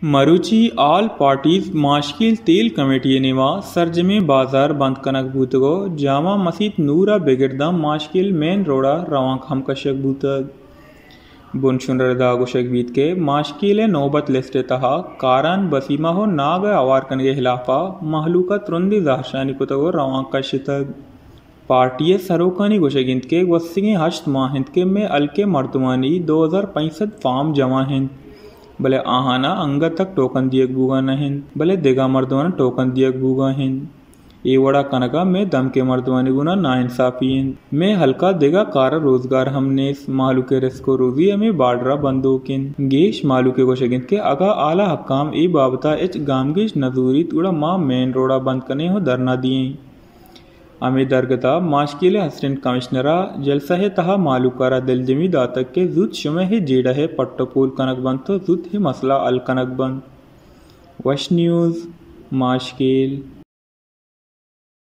مروچی all parties Mashkel تیل کمیٹی ءِ نیما سرجمیں بازار بند کنگ بوتگ ءُ جامع مسیت نور ءَ بگر داں ماشکیل مین روڈ ءَ روانک ہم کشگ بوتگ۔ بنشون ءَ ردا گوشگ بیت کہ ماشکیل ءِ نوبت لسٹ ءِ تہا کاران بسیمہ ءُ ناگ ءِ ہوار کنگ ءِ ہلاپ ءَ مہلوک ءَ ترندیں زہرشانی کتگ ءُ روانک کشتگ۔ پارٹی ءِ سروکانی گوشگ انت کہ گوستگیں ہشت ماہ انت کہ مئے ہلک ءِ مردمانی دو ہزار پنچ سد فارم جمع انت، بلے آہاناں انگت تک ٹوکن دیگ بوگا نہ انت، بلے دگہ مردماناں ٹوکن دیگ بوگا انت۔ اے وڑا کنگا مئے دمگے مردمانی گونا ناانصافی انت۔ مئے ہلکا دگہ کار ءُ روزگار ہم نیست۔ مہلوک ءِ رزق ءُ روزی ہمے بارڈرا بندوک انت۔ گیش مہلوک ءِ گوشگ انت کہ اگاں اعلی حکام اے بابتا ہچ گامگیج نہ زوریت، گڑا ما مین روڈا بند کنیں ءُ دھرنا دیئیں۔ ہمے درگت ءَ ماشکیل ءِ اسسٹنٹ کمشنر ءَ جلسہ ءِ تہا مہلوک ءَ را دلجمی داتگ کہ زوت شمئے اے جیڑہ ءِ پٹ ءُ پول کنگ بنت ءُ زوت اے مسئلہ حل کنگ بنت۔ وش نیوز، ماشکیل۔